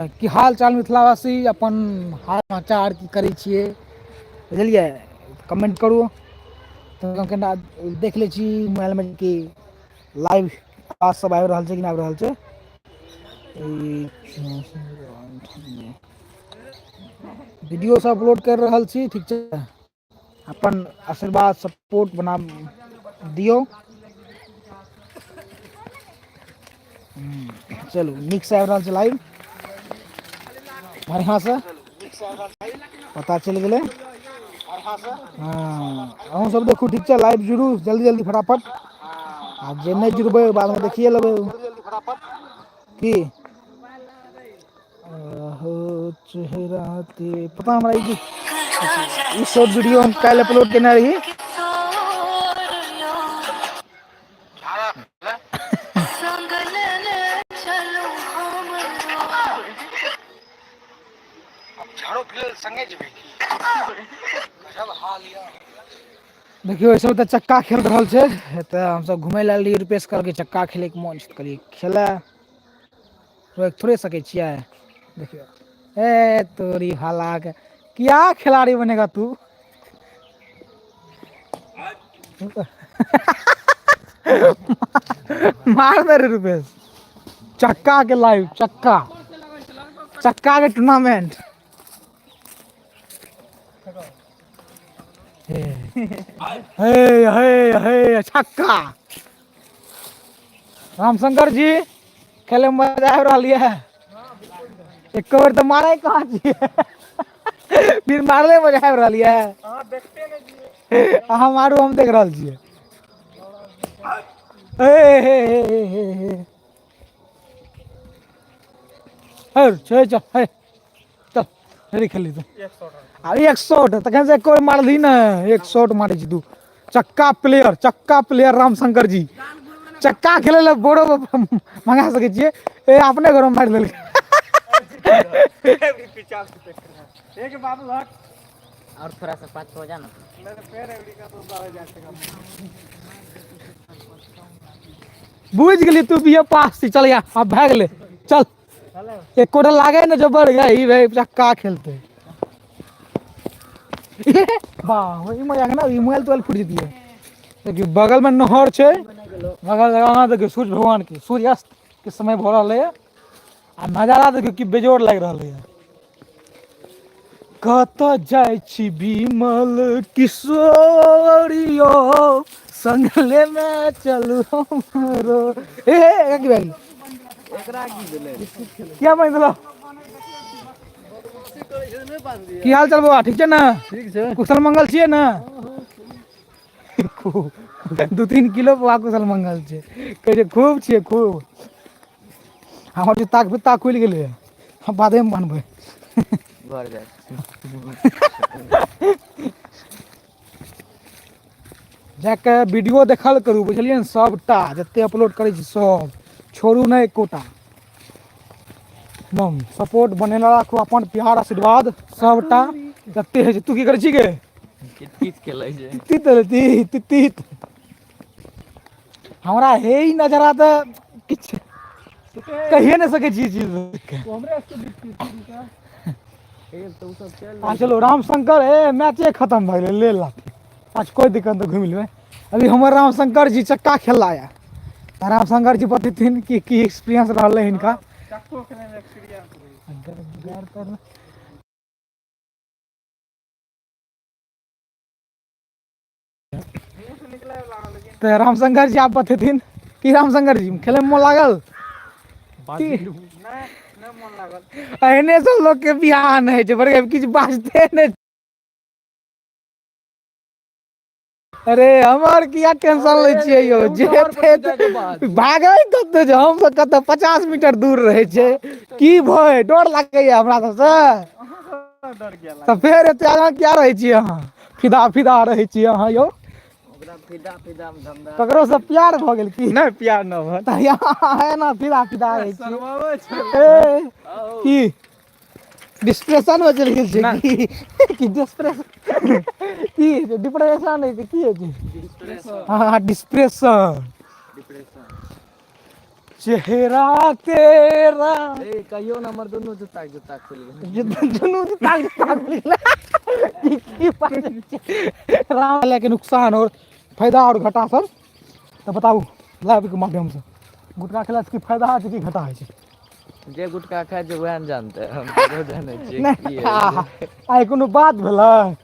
की हाल चाल मिथिलावासी, अपन हाल समाचार की करै छियै बुझलियै? कमेंट करू। तऽ हम कनिटा देख लै छी मोबाइलमे कि लाइव आवाज सब आबि रहल छै कि नहि आबि रहल छै। वीडियो सब अपलोड करि रहल छी, ठीक छै? अपन आशीर्वाद सपोर्ट बना दियौ। चलू, नीकसँ आबि रहल छै लाइव, बढ़िआँसँ पता चलि गेलै। हँ, अहूँ सब देखू, ठीक छै? लाइव जुड़ू जल्दी जल्दी फटाफट, आ जे नहि जुड़बै बादमे देखिए लेबै की हो चेहरा ते पता हमरा। ई ई शॉर्ट वीडियो हम काल्हि अपलोड केने रही। देखियौ, सब तऽ चक्का खेल रहल छै। तऽ हमसब घुमै लए आयल रहियै, रुपेश कहलकै चक्का खेलैके मोन छै, तऽ कहलियै खेलै रोकि थोड़े सकै छियै। देखियौ, ए तोरी हलाके क्या खिलाड़ी बनेगा तू? मार दे रे रुपेश चक्का के लाइव, चक्का चक्का के टूर्नामेंट। हे हे हे हे, छक्का! रामशंकर जी, खेले में मजा आबि रहल ये? एक बेर तऽ मारे कहाँ छियै, फिर मारले मजा आबि रहल ये। अहाँ मारू, हम देख रहल छियै। हे हे हे हे हे हे हे, छै चल, हे चल, हेरी खेली तू। आ एक शॉट तखन से एको बेर मारलही ने, एक शॉट मारै छी तू। चक्का प्लेयर, चक्का प्लेयर रामशंकर जी। चक्का खेले लए बोरो मंगा सकै छियै। ए, अपने घरमे मारि लेलकै। और थोड़ा सा पाँच हो जाना। बुझि गेली तू बी ए पास छी। चल या, आब भए गेलै, चल। एकोटा लागे ने जबर गई भाई चक्का खेलते। वाह, ई मजा ना, ई मोबाइल तोबाइल फुटि जतियै। देखियौ, बगल में नहर छै, बगल आगाँ देखियौ सूर्य भगवान के सूर्यास्त के समय भऽ रहलै ये आ नजारा देखियौ की बेजोड़ लागि रहलै ये। कतऽ जाइ छी विमल किशोर यौ, संग लेने चलू हमरो। ए हे, की भेल? किया बान्हि देलौ? की हाल चाल बौआ, ठीक छै ने? ठीक छै। कुशल मंगल छियै ने? खूब 2-3 किलो बौआ कुशल मंगल छै, कहै छै खूब छियै खूब। हमर जुत्ताके फित्ता खुलि गेलै, हम बादेमे बनबै। घर जाए जाके वीडियो देखल करू, बुझलियै ने? सबटा जते अपलोड करै छी सब छोड़ू नहि एकोटा। एकदम सपोर्ट बनेने राखू, अपन प्यार आशीर्वाद सबटा जते होइ छै। तू की करै छी गे? तीत खेलै छै। तीत तीत तीत। हमरा हे ई नजरा तऽ किछु कहिए नहि सकै छी चीज। आ चलो रामशंकर, ए मैचे खत्म भऽ गेलै, ले लाथी। आज कोई दिक्कत नहि, घुमि लेबै। अभी हमर रामशंकर जी चक्का खेलला यऽ, तऽ रामशंकर जी बतेथिन कि की एक्सपीरियंस रहलै हिनका। तऽ रामशंकर जी आब बतेथिन कि रामशंकर जी, खेलैमे मोन लागल की? एहने सब लोक के बियाह नहि होइ छै बड़े, किछु बाजते नहि। अरे हमर किया टेंशन लै छियै यौ? जे भागै कतऽ छै, हम सब कतऽ 50 मीटर दूर रहै छै। की भय डर लागैया हमरा सबसँ? तऽ फेर एते आगाँ किया रहै छियै अहाँ? फिदा फिदा रहै छियै अहाँ यौ। ककरो से प्यार भऽ गेल की? नहि, प्यार न भऽ। तऽ अहाँ एना फिदा फिदा रहै छियै? ए, की डिप्रेशन में चलि गेल छै की? की डिप्रेशन की होइ छै? डिप्रेशन होइ छै की होइ छै? हँ, डिप्रेशन। चेहरा तेरा। ए कहियो न हमर दुनू जूता के जूता खुलि गेल। दुनू जूता के जूता खुलि गेलै। ई की बात छै? राम लए के नुकसान और फायदा और घाटा सब तऽ बताबू लाइव के माध्यम से। गुटखा खेला से की फायदा होइ छै, की घाटा होइ छै? जे गुटखा खाइ छै वएह ने जानतै, हम तऽ जानै छियै नहि की होइ छै। आइ कोनो बात भेलै?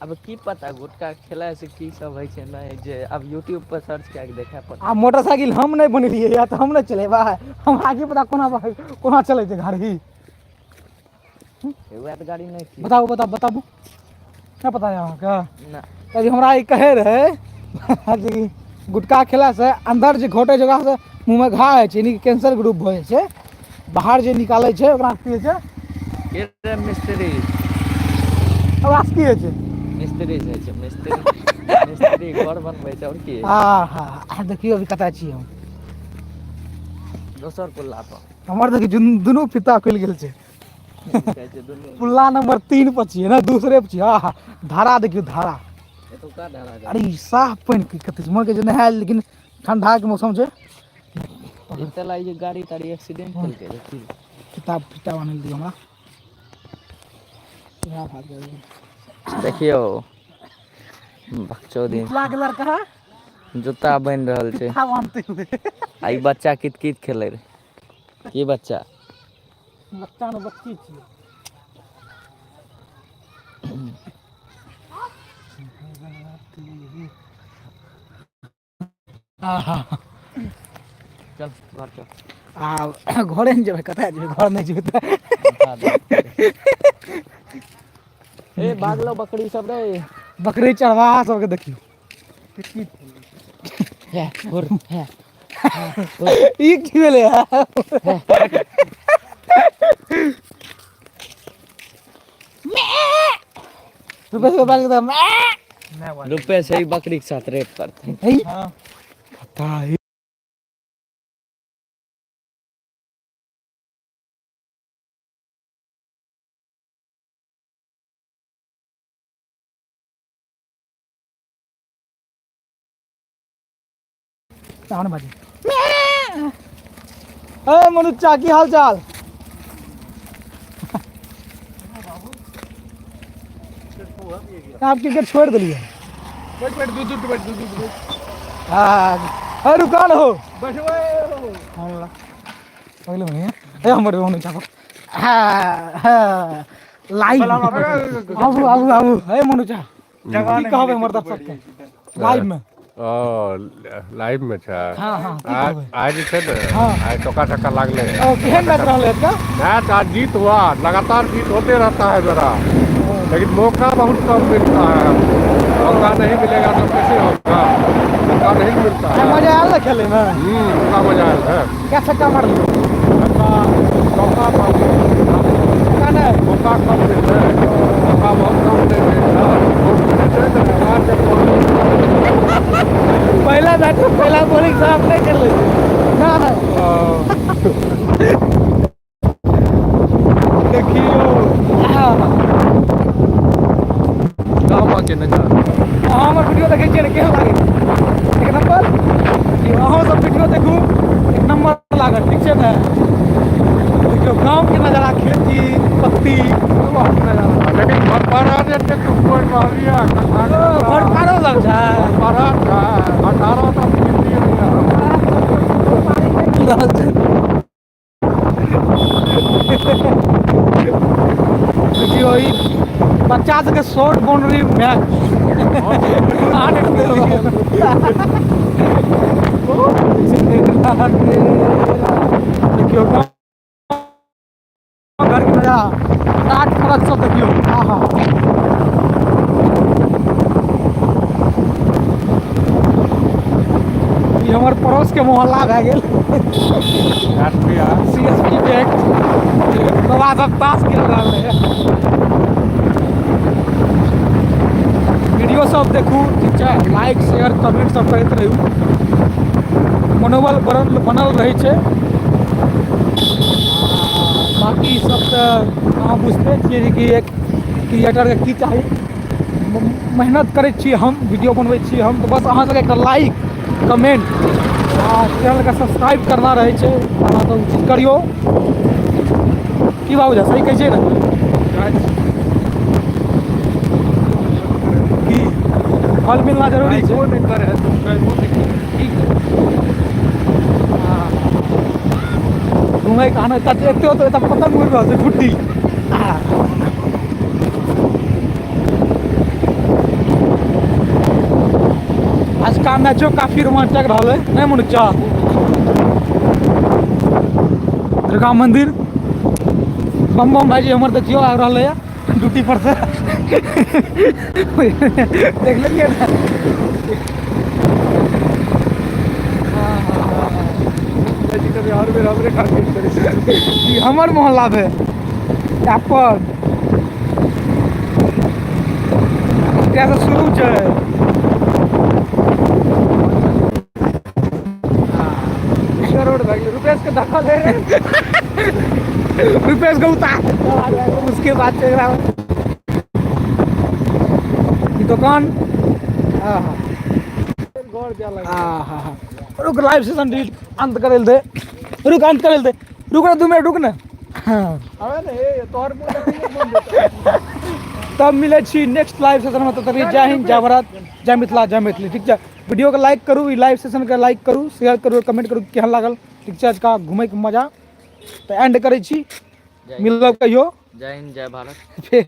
आब की पता गुटखा खेला से की सब होइ छै नहि जे आब यूट्यूब पर सर्च कए के देखय पड़तै। आ मोटरसाइकिल हम नहि बनेलियै यऽ तऽ हम नहि चलेबै? हमरा की पता कोना कोना चलै छै गाड़ी। वएह तऽ गाड़ी नहि छी। बताबू बताबू बताबू। नहि पता यऽ अहाँके? नहि। कियाकि हमरा ई कहै रहै जे कि गुटखा खेलासँ अन्दर जे घोटै छै ओकरासँ मुँहमे घा होइ छै, यानि कि कैंसरके रूप भऽ जाइ छै। बाहर जे निकालै छै ओकरा की होइ छै? के रे मिस्त्री? ओकरासँ की होइ छै? मिस्त्री जे होइ छै, मिस्त्री मिस्त्री घर बनबै छै आओर की होइ छै? आ हा, देखियौ अभी कतऽ छियै हम। दोसर पुल्ला पर। हमर देखियौ दुनू फीता खुलि गेल छै। कहै छै दुनू पुल्ला नंबर 3 पर छियै ने, दूसरे पर छियै। आहा, धारा देखियौ, धारा। एतुका धारा जा। अरे ई साफ पानि की कते छै, मन कहै छै नहाय, लेकिन ठंडा के मौसम छै। एतऽ लागै छै गाड़ी ताड़ी एक्सीडेंट केलकै रहै की? किताब फीता बान्हल दियौ हमरा। इएह भाग गेल। देखियौ बकचोदी। मिथिला के लड़का जूता बनि रहल छै। फीता बान्हते हुए। आ ई बच्चा कित कित खेलै रहै। की बच्चा? बच्चा ने बच्ची छियै। आहा। चल घर चल। आ घरे ने जेबै, कतऽ जेबै? घर नहि जेबै तऽ ए भागलो बकरी सब रे। बकरी चरवाहा सबके देखियौ। हे घुर हे। ई की भेलै? रुपए से बात करता मैं। रुपए से ही बकरी के साथ रेप करते। हे पता है। तहन बाजी। ए मनुच्चा, की हाल चाल? आप क्रिकेट छोड़ दिलियै? बैठ बैठ, दू दू बैठ, दू दू बैठ। हाँ, अरे रुका न हो। बैठबै। हमरा पहिले बढ़िया। ए हमर मनुच्चा, हाँ हाँ, लाइव आबू आबू आबू। ए मनुच्चा, की कहबै हमर दर्शक के लाइव में? ओ लाइव में छै? हाँ हाँ, की आइ कहबै? आइ जे छै ने, आइ चौका छक्का लागलै। ओ केहन मैच रहलै एतका? मैच आज जीत हुआ, लगातार जीत होते रहता है मेरा, लेकिन मौका बहुत कम मिलता है। मौका नहीं मिलेगा तो कैसे होगा? मौका नहीं मिलता आइ है। मजा आयल ने खेले में? पूरा मजा आयल है। क्या छक्का मारलियै? छक्का चौका कम। छक्का नहि? मौका कम मिलते है, मौका बहुत कम देते हैं। बहुत मिलते हैं तो भगवान के फोन। पहिला मैच में पहिला बॉलिंग साफ नहि खेललै ना। देखियौ। गाँव के नजारा। अहाँ हमर वीडियो देखै छियै ने, केहन लागै छै? एक नंबर। अहाँ सब वीडियो देखू, एक नंबर लागत, ठीक छै ने? देखियौ गाँवके नजारा, खेती पत्ती के नजारा। लेकिन भरपारा जे एतेक ऊपर रहलियै। भरपारो लग छै। भरपारा छै, भंडारा तऽ मिलिए मिल रहल छै। देखियौ, ई बच्चा सबके शॉर्ट बाउंड्री मैच। देखियौ घर के नजारा, टाट फरक सब देखियौ। आहा, ई हमर पड़ोस के मोहल्ला भए गेल। सीएसपी बैंक, बाबा सब ताश खेल रहल है। वीडियो सब देखू, ठीक छै? लाइक शेयर कमेंट सब करैत रहू, मनोबल बनल बनल रहै छै। आ बाकी सब तऽ अहाँ बुझते छियै जे कि एक क्रिएटरके की चाही। मेहनत करै छी हम, वीडियो बनबै छी हम, तऽ बस अहाँ सबके एकटा लाइक कमेंट आ चैनलके सब्सक्राइब करना रहै छै, अहाँ सब चीज करियौ। की बाबू सही कहै छियै ने? की फल मिलना जरूरी छै? नहि करे है तुम करबो नहि करे। की घुमैके आनन्द तऽ एते होतै तऽ पतंग उड़ि रहल छै गुड्डी। आजका मैचो काफी रोमांचक रहलै नहि मनुष्य? दुर्गा मंदिर बम बम भाईजी हमर देखियौ आबि रहलै ड्यूटी पर से, देख लेलियै ने? भाईजी कभी हर बेर हमरे टारगेट करै छै। ई हमर मोहल्ला भेल अपन, एतयसँ शुरू छै। रोड भए गेलै, रुपेश के धक्का दे रहे। रुपेश को उतार, उसके बाद छै एकरा ई दुकान। हाँ हाँ। घर जाय लगे। हाँ हाँ हाँ, रुक, लाइव सेशन डिलीट अंत करे दे, रुक, अंत करे दे, रुक ना, 2 मिनट रुक ना। हाँ। आवे ने हे, तोहर मुंह देखिए मन देता। तब मिलै छी नेक्स्ट लाइव सेशनमे, तब तक जय हिंद, जय भारत, जय मिथिला, जय मैथिली। ठीक छै, वीडियोके लाइक करू, ई लाइव सेशनके लाइक करू, शेयर करू, कमेंट करू केहन लागल। ठीक छै, आजका घुमैके मजा तऽ एंड करै छी। जय मिलब कहियो। जय हिंद, जय भारत। फेर।